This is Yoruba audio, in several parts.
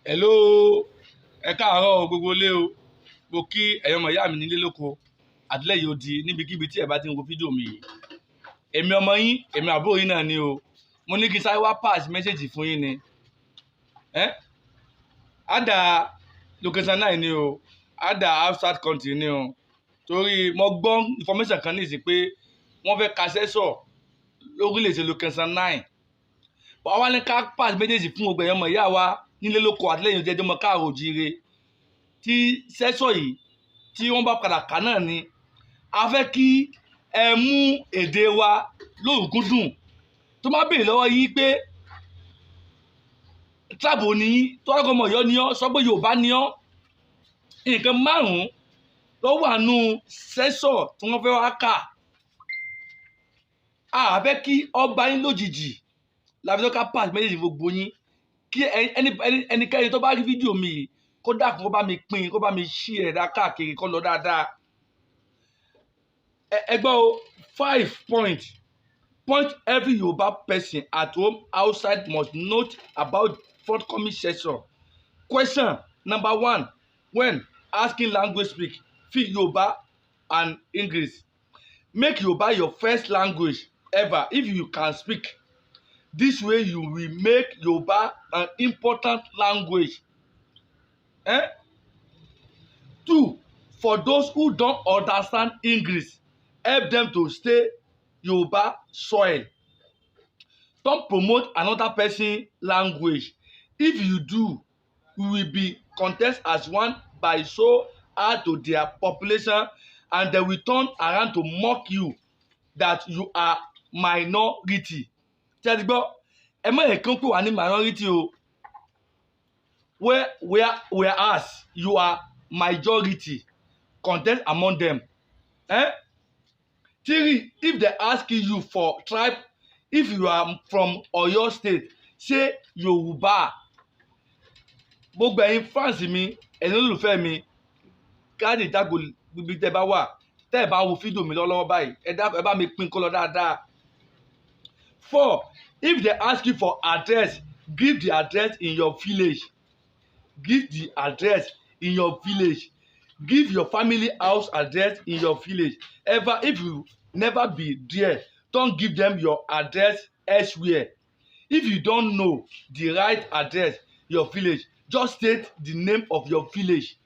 Hello, ẹ káàárọ̀ o, gbogbo ilé o. Mo kí ẹ̀yin ọmọ ìyá mi nílé lóko, àtìlẹ́yìn odi níbikíbi tí ẹ bá ti ń wo fídíò mi yìí. Èmi ọmọ yín, èmi àbúrò yín náà ni o. Mo ní kí n sáré wá pass message fún yín ni. Ẹ́ Ada location náà ni o, Ada outside country ni o. Torí mo gbọ́ information kan nísìnyí pé wọ́n fẹ́ ka census lórílẹ̀-èdè location nine. Wọ́n wá ní ká pass message fún gbogbo ẹ̀yin ọmọ ìyá wa nílé lóko, àtìlẹ́yìn odi, ẹjọ́ mọ káàró òjíire. Tí census yìí tí wọ́n bá padà kà náà ni a fẹ́ kí ẹ mú èdè wa lórúkúndùn. Tó má béèrè lọ́wọ́ yín pé tribe ni yín, tó wá kọ́ ọmọ Ọ̀yọ́ ni ọ́, sọ pé Yorùbá ni ọ́. Nǹkan márùn-ún ló wà nù census tí wọ́n fẹ́ wá kà. A fẹ́ kí ọba yín lójijì la fi tó ká pass message gbogbo yín, kí ẹnikẹ́ni tó bá rí fídíò mi yìí, kó dákun, kó bá mi pín, kó bá mi share ẹ̀ dá káàkiri, kó lọ dáadáa. Ẹ gbọ́ o. Five point every Yoruba person at home, outside must note about forthcoming census. Question number one: when asking language, speak fit Yoruba and English. Make Yoruba your first language ever if you can speak. This way you will make Yoruba an important language. Eh? Two, for those who don't understand English, help them to stay Yoruba soil. Don't promote another person language. If you do, you will be contest as one by so add to their population, and they will turn around to mock you that you are minority. Ṣé ẹ ti gbọ́? Ẹ má yẹ kí wọ́n pè wá ní minority o, whereas you are majority contest among them. Eh? Three, if they ask you for tribe, if you are from Oyo State, say Yorùbá. Gbogbo ẹ̀yin fans mi, ẹ̀yin olólùfẹ́ mi káàdì ìjágbó, gbogbo tẹ́ bá wà, tẹ́ ẹ bá wo fídíò mi lọ́wọ́lọ́wọ́ báyìí, ẹ dákun, ẹ bá mi pín kó lọ dáadáa. Four, if they ask you for address, give the address in your village. Give the address in your village. Give your family house address in your village. Ever if you never be there, don't give them your address elsewhere. If you don't know the right address your village, just state the name of your village.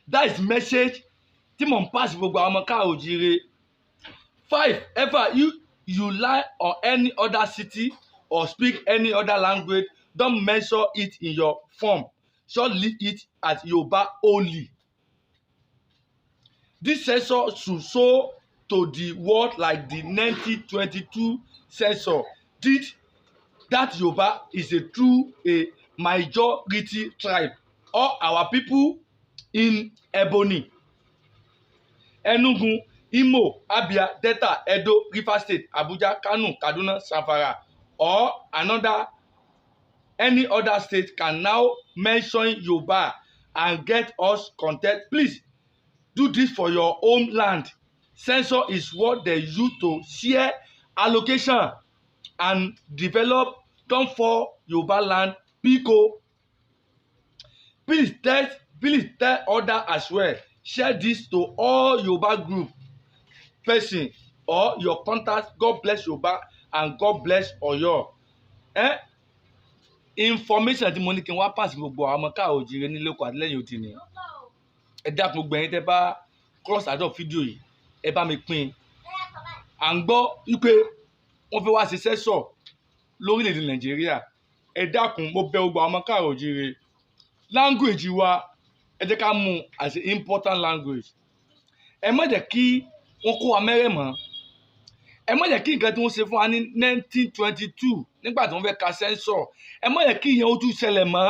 That is message tí mò ń pass gbogbo àwọn ọmọ káàró òjíire. Five, ever you lie on any other city or speak any other language, don't mention it in your form. Just leave it at Yoruba only. This census should show to the world, like the 1922 census did, that Yoruba is a true a majority tribe. All our people in Ebonyi, Enugu, Imo, Abia, Delta, Edo, Rivers State, Abuja, Kano, Kaduna, Zamfara or another any other state can now mention Yoruba and get us content. Please do this for your homeland. Census is what they use to share allocation and develop. Don for Yoruba land biko. Please tell other as well. Share this to all Yoruba group person or your contact. God bless Yoruba and God bless Oyo. Eh? Information tí mo ní kí n wá pass gbogbo àwọn ọmọ káàró òjíire nílé oko àtìlẹ́yìn odi ni. Ẹ dákun, gbogbo ẹ̀yin tẹ́ bá cross àdó fídíò yìí, ẹ bá mi pín in. À ń gbọ́ wípé wọ́n fẹ́ wá ṣe census lórílẹ̀‐èdè Nàìjíríà. Ẹ dákun, mo bẹ̀ gbogbo àwọn ọmọ káàró òjíire, language wa, ẹ jẹ́ ká mú as a important language. Ẹ má jẹ́ kí wọ́n kó wa mẹ́rẹ̀ mọ́. Ẹ má jẹ́ kí nǹkan tí wọ́n ṣe fún wa ní 1922 nígbà tí wọ́n fẹ́ ka census, ẹ má jẹ́ kí ìyẹn ó tún ṣẹlẹ̀ mọ́.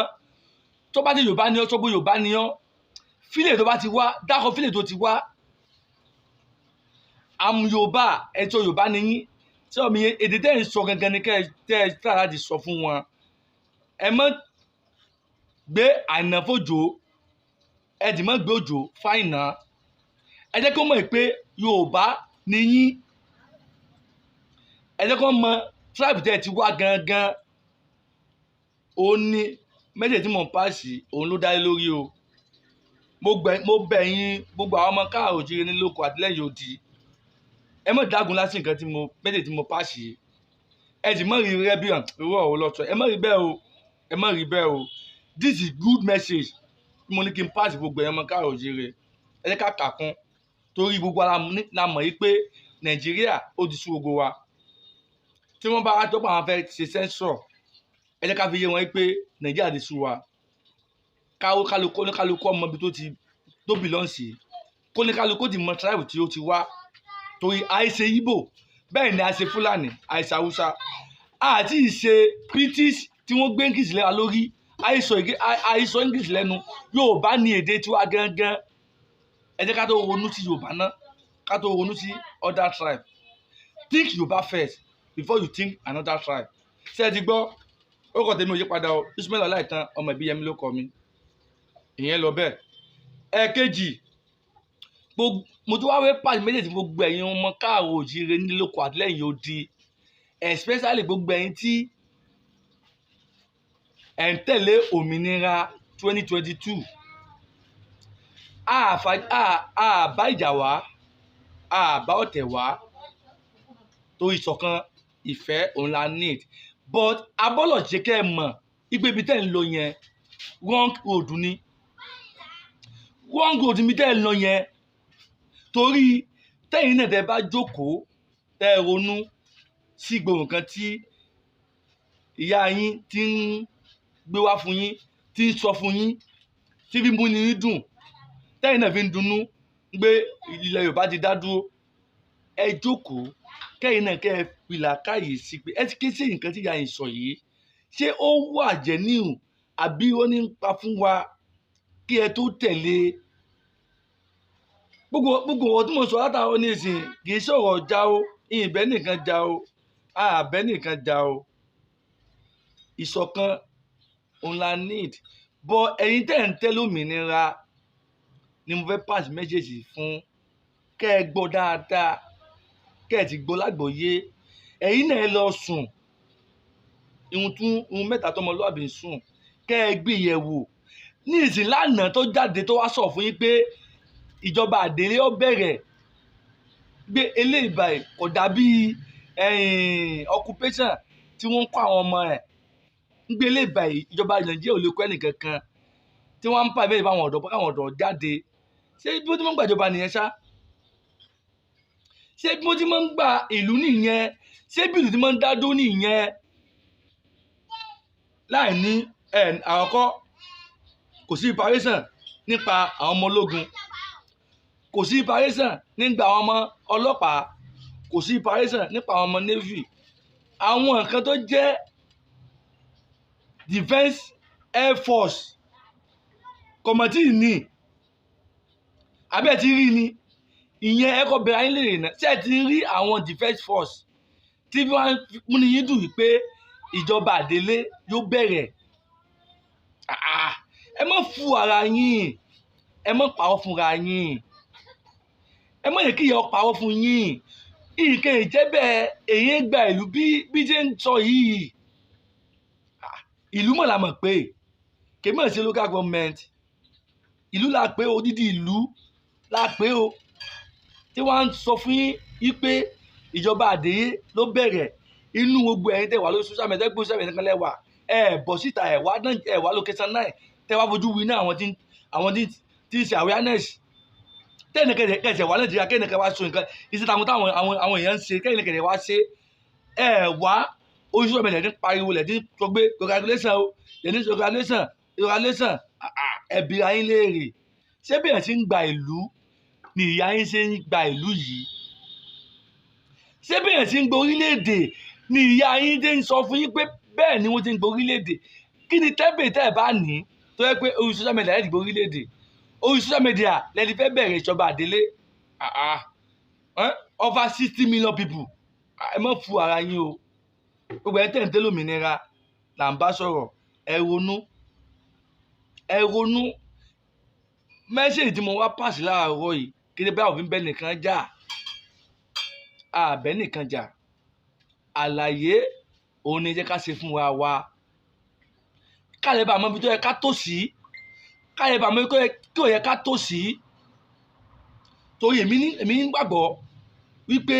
Tó bá ti Yorùbá ni ọ́, sọ pé Yorùbá ni ọ́. Village tó bá ti wá, dákọ̀ village tó ti wá. Am Yorùbá, ẹ̀tọ́ Yorùbá ni yín. Tí ọmọ yẹn, èdè tẹ́ ẹ̀ ń sọ gangan ni kẹ́ ẹ tẹ́ ẹ try láti sọ fún wọn. Ẹ má gbé àìnà fòjò, ẹ dì má gbé òjò fáìnà. Ẹ jẹ́ kó mọ̀ pé Yorùbá ni yín. Ẹ jẹ́ kó mọ̀ tribe tẹ́ ẹ ti wá gangan. Ó ní Message tí mò ń pass òun ló dá lé lórí o. Mo bẹ̀ yín gbogbo àwọn ọmọ káàró òjíire ní lóko àtìlẹ́yìn odi, ẹ má dágun lásì nǹkan tí mo message tí mo pass yìí. Ẹ sì má rí rẹ́ bí irú ọ̀rọ̀ lọ́tọ̀, ẹ má rí bẹ́ẹ̀ o, ẹ má rí bẹ́ẹ̀ o. This is good message tí mo ní kí n pass gbogbo ẹ̀yin ọmọ káàró òjíire. Ẹ jẹ́ ká kà kún, torí gbogbo ara la mọ̀ yìí pé Nàìjíríà ó ti sú gbogbo wa. Tí wọ́n bá wá tọ́pọ̀ àwọn fẹ́ ṣe sẹ́ńsọ̀, ẹ jẹ́ ká fi yé wọn pé Nàìjíríà ti sú wa. Káwó kálukú oníkálukú ọmọ ibi tó ti tó belong sí, kóníkálukú ti mọ tribe tí ó ti wá, torí àìṣe Ìgbò, bẹ́ẹ̀ ni àìṣe Fúlàní, àìṣe Haúsá, àti ìṣe British tí wọ́n gbé English lẹ́wa lórí, àìsọ English lẹ́nu. Yorùbá ní èdè tiwa gangan. Ẹ jẹ́ ká tó ronú sí Yorùbá náà, ká tó ronú sí other tribe. Think Yorùbá first before you think another tribe. Ṣé ẹ ti gbọ́? Orúkọ tèmi ò yí padà o, Ismail Ọláìtàn ọmọ Ìbíyẹmí ló kọ mi. Ìyẹn lọ bẹ́ẹ̀. Ẹ̀ẹ̀kejì, mo tún wá fẹ́ pàṣẹ méjèèjì gbogbo ẹ̀yin ọmọ káàró òjíire nílòkò àtìlẹ́yìn odi, especially gbogbo ẹ̀yin tí ẹ̀ ń tẹ̀lé òmìnira 2022. A bá ìjà wá, a bá ọ̀tẹ̀ wá, torí ìṣọ̀kan ìfẹ́ òun la need. But abọ́lọ̀ jẹ́ kẹ́ ẹ mọ̀ ipe ibi tẹ́ ń lọ yẹn, wrong road ni. Wrong road mi tẹ́ ń lọ yẹn, torí tẹ́yìn náà tẹ́ bá jókòó, tẹ́ ẹ ronú sí gbogbo nǹkan tí ìyá yín ti ń gbé wá fún yín, tí ń sọ fún yín, tí fi ń múni yín dùn, tẹ́yìn náà fi ń dunnú pé ilẹ̀ Yorùbá ti dá dúró. Ẹ jókòó, kẹ́yìn náà kẹ́ ẹ fi làákàyè sí pé ẹ ti ké sí nǹkan tí ìyá yín sọ yìí, ṣé ó wà genuine àbí ó ní ń pa fún wa kí ẹ tó tẹ̀lé? Gbogbo ọ̀rọ̀ tí mo sọ látàárọ̀ nísìnyí kì í sọ̀rọ̀ ọjà o, ìbẹ́ nìkan jà o, àbẹ́ nìkan jà o. Ìṣọ̀kan òun la need. But ẹ̀yin tẹ́ ń tẹ́lẹ̀ òmìnira ni mo fẹ́ pass message fún, kẹ́ ẹ gbọ́ dáadáa, kẹ́ ẹ ti gbọ́ lágbọ̀ọ́yé. Ẹ̀yin náà ẹ lọ sùn, ihun tún ihun mẹ́ta tọmọlúàbí ń sùn, kẹ́ ẹ gbé yẹ̀wò. Ní ìsìn lánàá tó jáde tó wá sọ fún yín pé ìjọba àdélé ó bẹ̀rẹ̀, gbé eléyìí báyìí kò dàbí occupation tí wọ́n ń kọ́ àwọn ọmọ ẹ̀. Ń gbé eléyìí báyìí, ìjọba Nàìjíríà ò lè kọ́ ẹnìkankan, tí wọ́n ń pa ìbéèrè fáwọn ọ̀dọ́ pé káwọn ọ̀dọ́ jáde. Ṣé bí wọ́n ti máa ń gbàjọba nìyẹn ṣá? Ṣé bí wọ́n ti máa ń gba ìlú nìyẹn? Ṣé bí ìlú ti máa ń dá dúró nìyẹn? Láì ní àkọ́kọ́, kò sí preparation nípa àwọn ọmọ ológun, kò sí preparation nígbà àwọn ọmọ ọlọ́pàá, kò sí preparation nípa àwọn ọmọ navy. Àwọn nǹkan tó jẹ́ defence air force kọ̀mọ̀tì ní abẹ́ ti rí ni. Ìyẹn ẹ kọ́ bẹ̀rẹ̀ ayé lè rìn náà. Ṣé ẹ ti rí àwọn defence force tí wọ́n múni yín dùn wípé ìjọba àdélé yóò bẹ̀rẹ̀? Ẹ má fu ara yín, ẹ má parọ́ fúnra yín, ẹ má yẹ kí ìyá ọ parọ́ fún yín. Nǹkan ìjẹ́ bẹ́ẹ̀, èyí ń gba ìlú bí ṣe ń sọ yìí. Ìlú mọ̀ la mọ̀ pé kì í mọ̀ sí local government. Ìlú la pé, odidi ìlú la pé o, tí wọ́n á sọ fún yín wípé ìjọba àdéyé ló bẹ̀rẹ̀. Inú gbogbo ẹ̀yin tẹ́ wà lórí social media, gbogbo social media kan lẹ́wà, ẹ bọ̀ síta, ẹ wá náà, ẹ wá location náà, tẹ́ wá fojú wí náà àwọn tí ń ṣe awareness, tẹ́ẹ̀nì kẹsẹ̀ wà Nàìjíríà, kẹ́ẹ̀nì kẹ́ wá sọ nǹkan iṣẹ́ táwọn táwọn àwọn àwọn èèyàn ń ṣe, kẹ́ẹ̀nì kẹsẹ̀ wá ṣe. Ẹ wá orí social media ní pariwo lẹ̀ ní sọ pé congratulation o, lẹ̀ ní congratulation, congratulation. Ẹ bi ara yín léèrè, ṣé bí ẹ̀ ṣe ń gba ìlú ni ìyá yín ṣe ń gba ìlú yìí? Ṣé bí ẹ̀ ṣe ń gba orílẹ̀-èdè ni ìyá yín ṣe ń sọ fún yín pé bẹ́ẹ̀ ni wọ́n ti ń gba orílẹ̀-èdè? Kí ni tẹ́bẹ̀ tẹ́ ẹ̀ bá ní tó yẹ pé orí social media lẹ́ẹ̀ ti gba orílẹ̀-èdè, orí social media lẹ́ni fẹ́ bẹ̀rẹ̀ ìjọba àdélé? Over 60 million people, ẹ má fu ara yín o. Gbogbo ẹ̀ tẹ̀ ń tẹ́lẹ̀ òmìnira là ń bá sọ̀rọ̀. Ẹ ronú, ẹ ronú. Message tí mo wá pàṣẹ láàárọ̀ yìí kí ni? Báwo fi ń bẹ́ nìkan jà, àbẹ́ nìkan jà. Àlàyé òun ni jẹ́ ká ṣe fún wa. Ká lè bá mọ ibi tó yẹ ká tò sí, ká lè bá mọ ibi tó yẹ ká tò sí. Torí èmi ní gbàgbọ́ wípé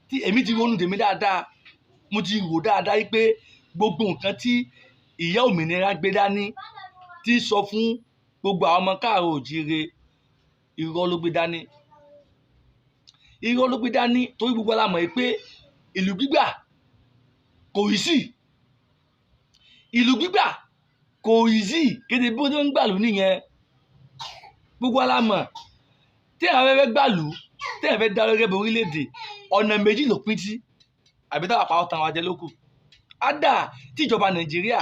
tí èmi ti ronú tèmi dáadáa, mo ti rò dáadáa wípé gbogbo nǹkan tí ìyá òmìnira gbé dání tí ń sọ fún gbogbo àwọn ọmọ káàárọ̀ òjíire, irọ́ ló gbé dání. Irọ́ ló gbé dání torí gbogbo la mọ̀ pé ìlú gbígbà kò easy. Ìlú gbígbà kò easy, kéde bí wọ́n ti ń gbàlú nìyẹn. Gbogbo la mọ̀ tí àwọn fẹ́ gbàlú, tí àwọn fẹ́ dá gẹ́gẹ́ bí orílẹ̀-èdè, ọ̀nà méjì ló pín sí, àbí táwa pa ọ̀tàn wa jẹ lókù. Á dà tí ìjọba Nàìjíríà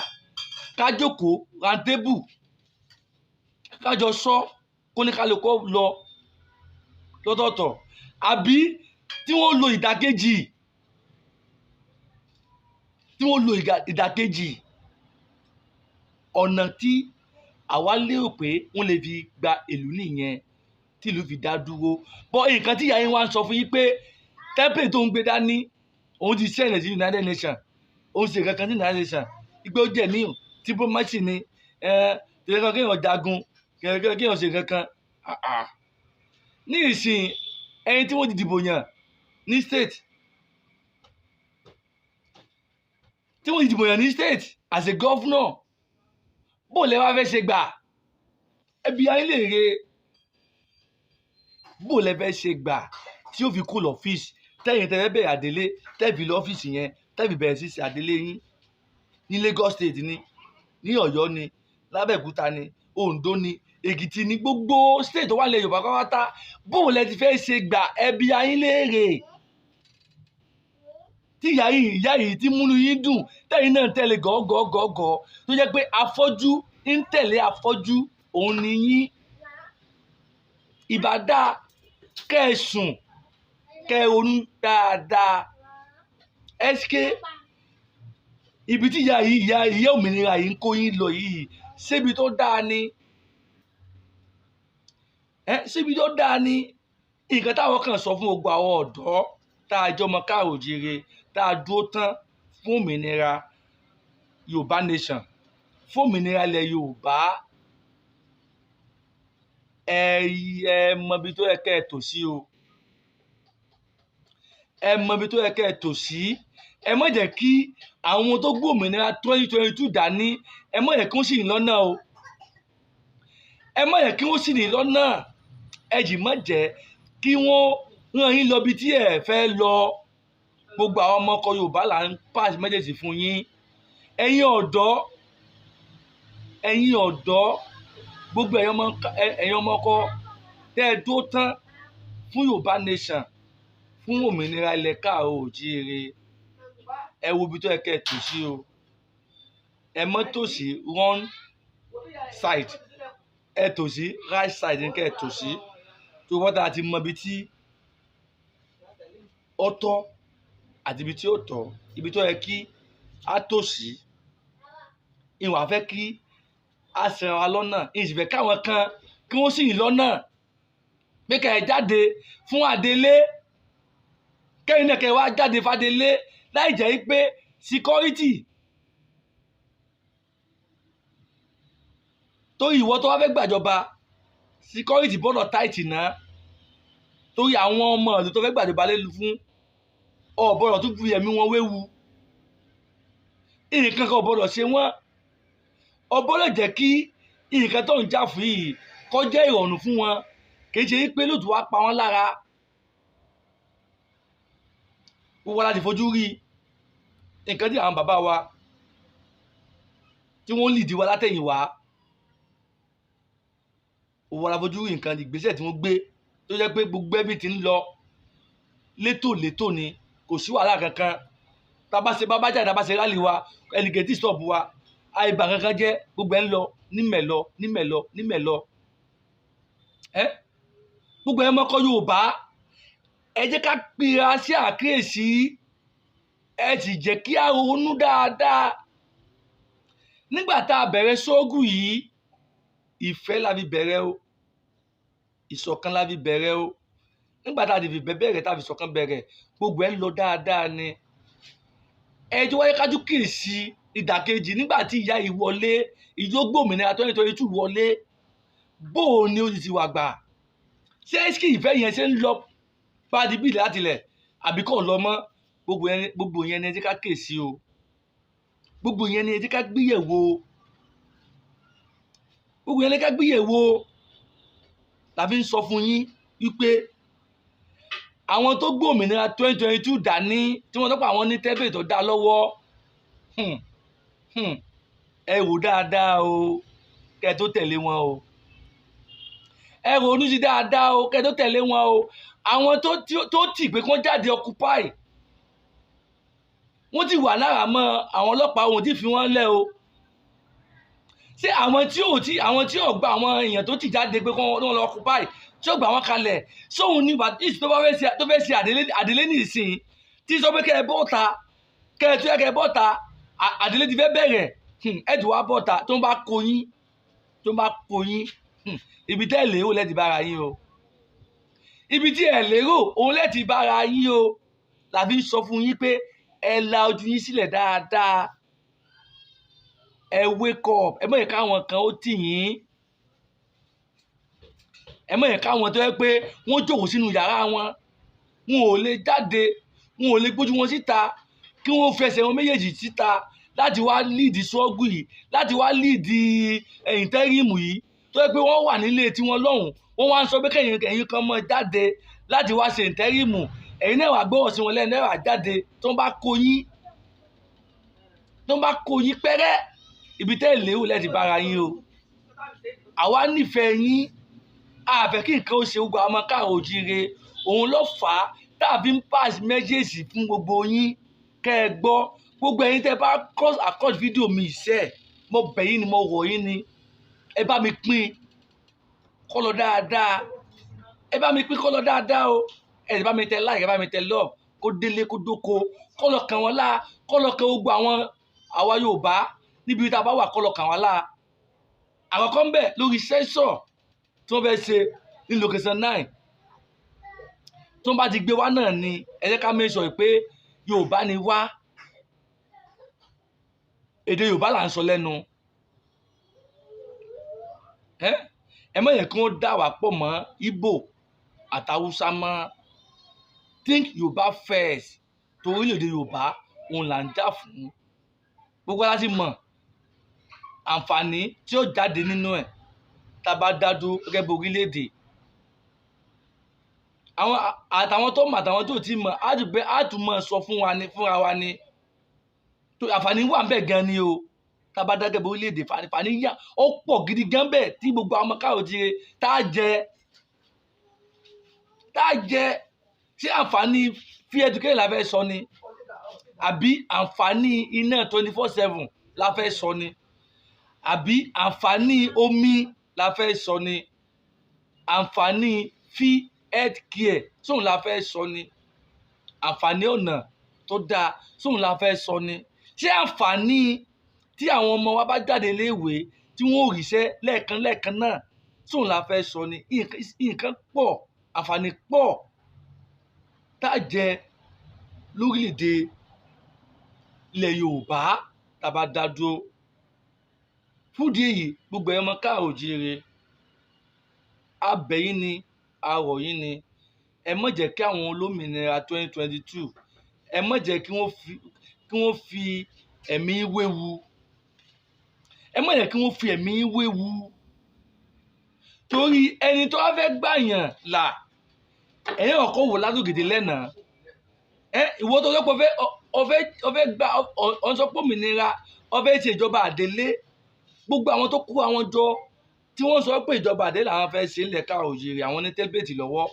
ká jókòó round table, ká jọ sọ kóníkálukú lọ lọ́tọ̀ọ̀tọ̀, àbí tí wọ́n lo ìdàkejì, tí wọ́n lo ìdàkejì ọ̀nà tí àwa lérò pé wọ́n lè fi gba ìlú nìyẹn tí ìlú fi dá dúró. Bọ́ nǹkan tí ìyá yín wá ń sọ fún yín pé template tó ń gbé dání, òun ti send sí United Nations, òun ṣe kankan sí United Nations, ìgbé ó jẹ́ níyàn diplomacy ni, tẹ̀lé kéèyàn jagun, kéèyàn ṣe kankan. Ní ìsìn ẹni tí wọ́n ti dìbò yàn ní state, tí wọ́n ti dìbò yàn ní state as a governor, bó lẹ wá fẹ́ ṣe gbà? Ẹbí ayé lè re, bó lẹ fẹ́ ṣe gbà tí ó fi kó lọ́fíìsì tẹ́yìn tẹ́fẹ́ bẹ̀rẹ̀ àdélé, tẹ́fi lọ́fíìsì yẹn, tẹ́fi bẹ̀rẹ̀ sí ṣe àdélé yín ní Lagos State ni, ní Ọ̀yọ́ ni, l'Abẹ́òkúta ni, Oǹdó ni, Èkìtì ni, gbogbo state tó wà nílẹ̀ Yorùbá pátá, bó lẹ ti fẹ́ ṣe gbà? Ẹbí ayé léèrè. Tí ìyá yìí tí múnú yín dùn, tẹ́yìn náà tẹ̀lé gọ́gọ́gọ́gọ́, tó jẹ́ pé afọ́jú ń tẹ̀lé afọ́jú òun ni yín. Ìbá dáa kẹ́ ẹ sùn, kẹ́ ẹ ronú dáadáa. SK, ibi tí ìyá yìí, ìyá òmìnira yìí ń kó yín lọ yìí, ṣébi tó dáa ni? Ṣébi tó dáa ni? Nǹkan táwọn kan sọ fún gbogbo àwọn ọ̀dọ́ tá a jọmọ káàró òjíire, tá a dúró tán fún òmìnira Yorùbá nation, fún òmìnira ilẹ̀ Yorùbá, ẹ mọ ibi tó yẹ kẹ́ ẹ tò sí o. Ẹ mọ ibi tó yẹ kẹ́ ẹ tò sí. Ẹ má jẹ́ kí àwọn tó gbé òmìnira 2022 dání, ẹ má jẹ́ kí wọ́n sì ní lọ́nà o. Ẹ má jẹ́ kí wọ́n sì ní lọ́nà. Ẹ jì má jẹ́ kí wọ́n rán yín lọ bí tí ẹ fẹ́ lọ. Gbogbo àwọn ọmọ ọkọ Yorùbá là ń pass message fún yín. Ẹ̀yin ọ̀dọ́, ẹ̀yin ọ̀dọ́, gbogbo ẹ̀yin ọmọ ọkọ tẹ́ ẹ dúró tán fún Yorùbá nation, fún òmìnira ilẹ̀ káàárọ̀ òjíire, ẹ wo ibi tó yẹ kẹ́ ẹ tò sí o. Ẹ mọ́ tò sí wrong side, ẹ tò sí right side ní kẹ́ ẹ tò sí. Tó wọ́n tá a ti mọ ibi tí ó tọ́ àti ibi tí ó tọ́, ibi tó yẹ kí a tò sí. Ìwà fẹ́ kí a ṣẹra wa lọ́nà, ìsìnfẹ́ káwọn kan kí wọ́n sì lọ́nà pé kẹ́ ẹ jáde fún àdélé, kẹ́yìn náà kẹ́ ẹ wá jáde fàdélé láì jẹ́ pé security. Torí ìwọ tó wá fẹ́ gbàjọba, security gbọ́dọ̀ tight náà. Torí àwọn ọmọ ìlú tó fẹ́ gbàjọba lé fún, ò gbọ́dọ̀ tún fi ẹ̀mí wọn wéwu. Nǹkan kan ò gbọ́dọ̀ ṣe wọ́n. Ó gbọ́dọ̀ jẹ́ kí nǹkan tó ń jà fún yìí kó jẹ́ ìrọ̀rùn fún wọn, kì í ṣe pé lóòótọ́ wá pa wọ́n lára. Gbogbo wa láti fojú rí nǹkan tí àwọn bàbá wa tí wọ́n lìdí wa látẹ̀yìn wá. Gbogbo wa la fojú rí nǹkan ìgbésẹ̀ tí wọ́n gbé tó jẹ́ pé gbogbo ẹbí ti ń lọ létòlétò ni, kò sí wàhálà kankan. Tá a bá ṣe bá jáde, tá a bá ṣe rálì wa, ẹnìkan tí stop wa, àìbá kankan jẹ́, gbogbo ẹ̀ ń lọ ní mẹ̀lọ ní mẹ̀lọ ní mẹ̀lọ. Gbogbo ẹ̀ mọ́kọ́ Yorùbá, ẹ jẹ́ ká pera sí àkíyèsí, ẹ sì jẹ́ kí a ronú dáadáa. Nígbà tá a bẹ̀rẹ̀ sóògùn yìí, ìfẹ́ la fi bẹ̀rẹ̀ o, ìṣọ̀kan la fi bẹ̀rẹ̀ o. Nígbà tá a ti fi bẹ̀rẹ̀, tá a fi ṣọ̀kan bẹ̀rẹ̀, gbogbo ẹ̀ ń lọ dáadáa ni. Ẹ jẹ́ wáyé kájú kíyèsí Ìdàkejì, nígbà tí ìyá yìí wọlé, ìjógbòmìnira 2022 wọlé, bó o ní ó ti wà gbà? Ṣé kí ìfẹ́ yẹn ṣe ń lọ pàdé bíi láti ilẹ̀ àbí kò lọ mọ́? Gbogbo yẹn ni ẹ jẹ́ ká kèsì o. Gbogbo yẹn ni ẹ jẹ́ ká gbéyẹ̀wò. Gbogbo yẹn ni ká gbéyẹ̀wò. La fi ń sọ fún yín wípé àwọn tó gbòmìnira 2022 dání, tí wọ́n tọ́pọ̀ àwọn ní tẹ́bẹ̀ tó dá lọ́wọ́, ẹ wò dáadáa o kẹ́ ẹ tó tẹ̀lé wọn o. Ẹ ronú sí dáadáa o kẹ́ ẹ tó tẹ̀lé wọn o. Àwọn tó tì pé kán jáde occupy, wọ́n ti wà lára mọ́ àwọn ọlọ́pàá, wọn ò tí fi wọ́n lẹ̀ o. Ṣé àwọn tí ò tí, àwọn tí ò gba àwọn èèyàn tó ti jáde pé kán lọ occupy, tí ò gbà wọ́n kalẹ̀, sóun ní ìsìn tó bá fẹ́ ṣe, tó fẹ́ ṣe àdélé ní ìsìn tí sọ pé kẹ́ ẹ bọ́ta, kẹ́ ẹ tó yẹ kẹ́ ẹ bọ́ta, àdélé ti fẹ́ bẹ̀rẹ̀, ẹ ti wá bọ́ta, tó ń bá kó yín, tó ń bá kó yín, ibi tẹ́ ẹ lérò lẹ́ ti bára yín o. Ibi tí ẹ lérò òun lẹ́ ti bára yín o. La fi ń sọ fún yín pé ẹ la ojú yín sílẹ̀ dáadáa. Ẹ wake up. Ẹ má jẹ́ káwọn kan ó tì yín. Ẹ má jẹ́ káwọn tó yẹ pé wọ́n jókòó sínú yàrá wọn, wọn ò lè jáde, wọn ò lè gbójú wọn síta, kí wọ́n fẹsẹ̀ wọn méjèèjì síta láti wá lead struggle yìí, láti wá lead interim yìí, tó yẹ pé wọ́n wà nílé tiwọn lọ́hùn, wọ́n wá ń sọ pé kẹ́yìn ẹ̀yin kan mọ́ jáde láti wá ṣe interim, ẹ̀yin náà wà gbọ́wọ́ sí wọn lẹ́nu, ẹ̀ wà jáde, tó ń bá kó yín, tó ń bá kó yín pẹ́rẹ́, ibi tẹ́ ẹ lérò lẹ́ ti bára yín o. Àwa nífẹ̀ẹ́ yín, a fẹ́ kí nǹkan ó ṣe gbogbo àwọn ọmọ káàró oòjíire. Òun ló fà á tá a fi ń pass message fún gbogbo yín kẹ́ ẹ gbọ́. Gbogbo ẹ̀yin tẹ́ bá cross across video mi iṣẹ́, mo bẹ̀ yín ni, mo rọ̀ yín ni, ẹ bá mi pín kó lọ dáadáa. Ẹ bá mi pín kó lọ dáadáa o. Ẹ bá mi tẹ like, ẹ bá mi tẹ love, kó délé kó dóko, kó lọ kàn wọ́n lá, kó lọ kàn gbogbo àwọn àwa Yorùbá níbi tá a bá wà, kó lọ kàn wọ́n lá. Àkọ́kọ́ ń bẹ̀ lórí sẹ́ńsọ̀ tí wọ́n fẹ́ ṣe ní location 9, tí wọ́n bá ti gbé wá náà ni ẹ jẹ́ ká make sure pé Yorùbá ni wá, èdè Yorùbá là ń sọ lẹ́nu. Ẹ má yẹ kí wọ́n dà wá pọ̀ mọ́ Ìgbò àtàwùsá mọ́. Think Yorùbá first, torí orílẹ̀-èdè Yorùbá òun là ń jà fún. Gbogbo wa ti mọ̀ àǹfààní tí ó jáde nínú ẹ̀ tá a bá dá dúró gẹ́gẹ́ bí orílẹ̀-èdè. Àwọn àtàwọn tó mọ̀ àtàwọn tó ti mọ̀, á tún mọ̀ sọ fún wa ni, fúnra wa ni. Tó àǹfààní wà ńbẹ̀ gan ni o. Tá a bá dá gẹ́gẹ́ bí orílẹ̀-èdè, àǹfààní yà ó pọ̀ gidi gan bẹ́ẹ̀ tí gbogbo àwọn ọmọ káàró oòjíire tá a jẹ, tá a jẹ. Ṣé àǹfààní free education la fẹ́ sọ ni, àbí àǹfààní iná 24/7 la fẹ́ sọ ni, àbí àǹfààní omi la fẹ́ sọ ni, àǹfààní free health care sóun la fẹ́ sọ ni, àǹfààní ọ̀nà tó dáa sóun la fẹ́ sọ ni? Ṣé àǹfààní tí àwọn ọmọ wa bá jáde léèwé tí wọ́n ò ríṣẹ́ lẹ́ẹ̀kan lẹ́ẹ̀kan náà sóun la fẹ́ sọ ni? Nǹkan pọ̀, àǹfààní pọ̀ tá a jẹ lórílẹ̀‐èdè ilẹ̀ Yorùbá tá a bá dá dúró. Fúdìí èyí, gbogbo ẹ̀yin ọmọ káàró oòjíire, a bẹ̀ yín ni, a rọ̀ yín ni, ẹ má jẹ́ kí àwọn olómìnira 2022, ẹ má jẹ́ kí wọ́n fi ẹ̀mí wéwu. Ẹ má jẹ́ kí wọ́n fi ẹ̀mí wéwu. Torí ẹni tó bá fẹ́ gbàyàn là, ẹ̀yin ọ̀kọ́ wò ládùgìdì lẹ́nà. Ìwọ tó sọ pé o fẹ́ gba, ọ sọ pé òmìnira, o fẹ́ ṣe ìjọba àdélé. Gbogbo àwọn tó kó àwọn jọ tí wọ́n sọ pé ìjọba àdélé làwọn fẹ́ ṣe nílẹ̀ káàró oòjíire, àwọn ní tẹ́ḿpìlì lọ́wọ́.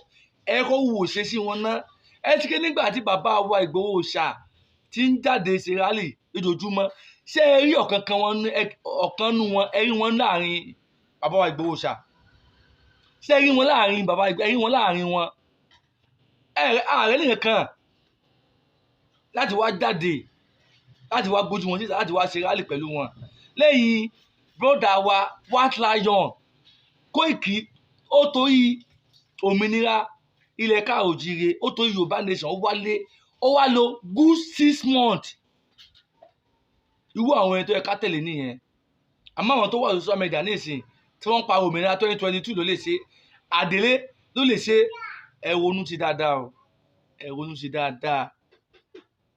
Ẹ kọ́ wò ṣe sí wọn ná. Ẹ ti ké nígbà tí bàbá wa Ìgbòho Òòṣà tí ń jáde ṣe rally lójoojúmọ́, ṣé ẹ rí ọ̀kan kan wọn ní, ọ̀kan nú wọn, ẹ rí wọn láàrin bàbá wa Ìgbòho Òòṣà? Ṣé ẹ rí wọn láàrin bàbá Ìgbòho, ẹ rí wọn láàrin wọn? Ààrẹ nìkan kan láti wá jáde, láti wá gbójú wọn síta, láti wá ṣe rally pẹ̀lú wọn. Lẹ́yìn brother wa White Lion Koiki, ó torí òmìnira ilẹ̀ káàró oòjíire, ó torí Yorùbá nation, ó wálé, ó wá lò good 6 months. Irú àwọn ẹni tó yẹ ká tẹ̀lé nìyẹn. Àmọ́ àwọn tó wà lórí social media nísìn tí wọ́n ń pa òmìnira 2022 ló lè ṣe, Àdèlé ló lè ṣe. Ẹ ronú sí dáadáa o, ẹ ronú sí dáadáa.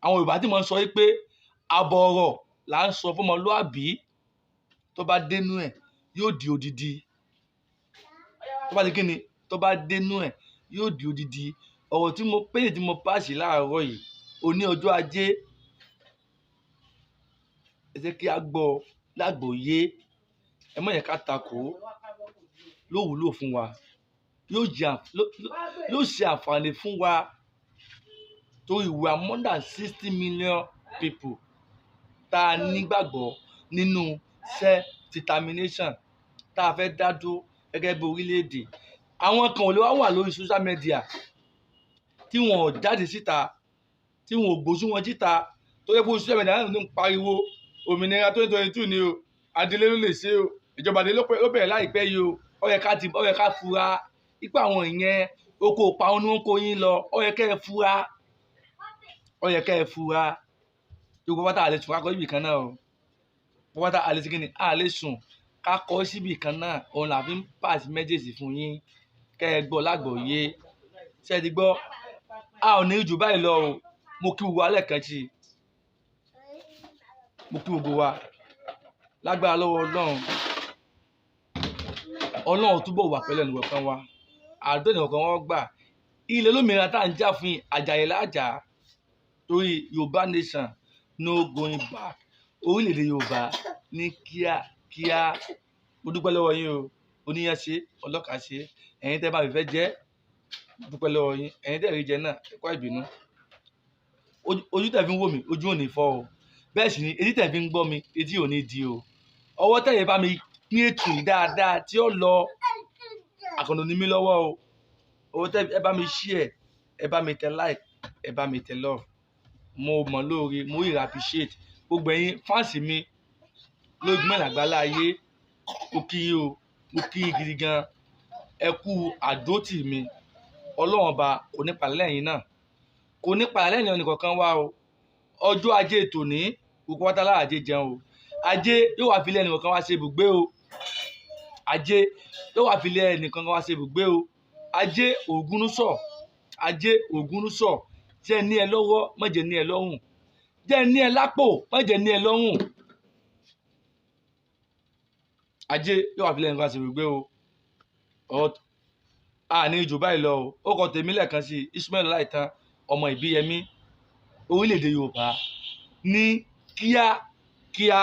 Àwọn Yorùbá tí mo ń sọ yìí pé àbọ̀ ọ̀rọ̀ là ń sọ fún ọmọlúàbí, tó bá dénú ẹ̀ yóò di odidi. Tó bá di kíni, tó bá dénú ẹ̀ yóò di odidi. Ọ̀rọ̀ tí mo pèsè tí mo pàṣẹ láàárọ̀ yìí, òní ọjọ́ ajé, ẹ jẹ́ kí a gbọ́ lágbòóyé, ẹ má yẹ ká takò ó, ló wúlò fún wa, yóò ṣe àǹfààní fún wa, torí we are more than 60 million people tá a nígbàgbọ́ nínú self determination, tá a fẹ́ dá dúró gẹ́gẹ́ bí orílẹ̀-èdè. Àwọn kan ò lè wá wà lórí social media tí wọn ò jáde síta, tí wọn ò gbójú wọn síta, tó yẹ kó social media náà ló ń pariwo òmìnira 2022 ni o, Adélé ló lè ṣe o, ìjọba Adélé ló bẹ̀rẹ̀ láìpẹ́ yìí o. Ó yẹ ká ti, ó yẹ ká fura ipa àwọn ìyẹn oko ìparun ni wọ́n kó yín lọ. Ó yẹ kẹ́ ẹ fura, ó yẹ kẹ́ ẹ fura. Gbogbo pátá àlè sùn ká kọ́ síbì kan náà o, gbogbo pátá àlè sí kíni, àlè sùn ká kọ́ síbì kan náà. Òun là fi ń pàṣẹ méjèèjì fún yín kẹ́ ẹ gbọ́ lágbọ̀ọ́yé. Ṣé ẹ ti gbọ́? A ò ní jù báyìí lọ o. Mo kí gbogbo wa lẹ́ẹ̀kan sí i, mo kí gbogbo wa lágbára lọ́wọ́ Ọlọ́run. Ọlọ́run túbọ̀ wà pẹ̀lú ẹnìkọ̀ọ̀kan wa, àdó ẹnìkọ̀ọ̀kan wọn gbà. Ilẹ̀ olómìnira tá à ń jà fún Àjàyè lájà, torí Yorùbá nation no going back. Orílẹ̀-èdè Yorùbá ní kíákíá. Mo dúpẹ́ lọ́wọ́ yín o, oníyàn ṣe, ọlọ́kà ṣe, ẹ̀yin tẹ́ bá mi fẹ́ jẹ́, mo dúpẹ́ lọ́wọ́ yín, ẹ̀yin tẹ́ rí jẹ náà, ẹ kú àìbínú. Ojú tẹ́ fi ń wò mí, ojú ò ní fọ́ o, bẹ́ẹ̀ sì ni etí tẹ́ fi ń gbọ́ mi, etí ò ní di o. Ọwọ́ tẹ̀yẹ bá mi pín ètò yìí dáadáa tí ó lọ àkàndò ní mi lọ́wọ́ o. Ọwọ́ tẹ́ ẹ bá mi share, ẹ bá mi tẹ like, ẹ bá mi tẹ love. Mo mọ̀ lóore, mo really appreciate gbogbo ẹ̀yin fáǹsì mi lórí mẹ́rin àgbálá ayé. Mo kí yín o, mo kí yín gidi gan. Ẹ kú àdótì mi. Ọlọ́run ọba kò ní padà lẹ́yìn náà, kò ní padà lẹ́yìn ẹnìkọ̀ọ̀kan wa o. Ọjọ́ ajé tòní, gbogbo wa tá lára ajé jẹun o. Ajé yóò wá fi ilé ẹnìkọ̀ọ̀kan wá ṣe ibùgbé o. Ajé yóò wá fi ilé ẹnìkọ̀ọ̀kan wá ṣe ibùgbé o. Ajé ògúnúsọ̀, ajé ògúnúsọ̀, jẹ́ ní ẹ lọ́wọ́, má jẹ́ ní ẹ lọ́rùn, jẹ́ ní ẹ lápò, má jẹ́ ní ẹ lọ́rùn. Ajé yóò wá fi ilé ẹnìkọ̀ọ̀kan wá ṣe ibùgbé o. A ní jù báyìí lọ o. Ó kọ tèmi lẹ́ẹ̀kan sí Ismail Ọláìtàn ọmọ Ìbíyẹmí. Orílẹ̀-èdè Yorùbá ní kíákíá.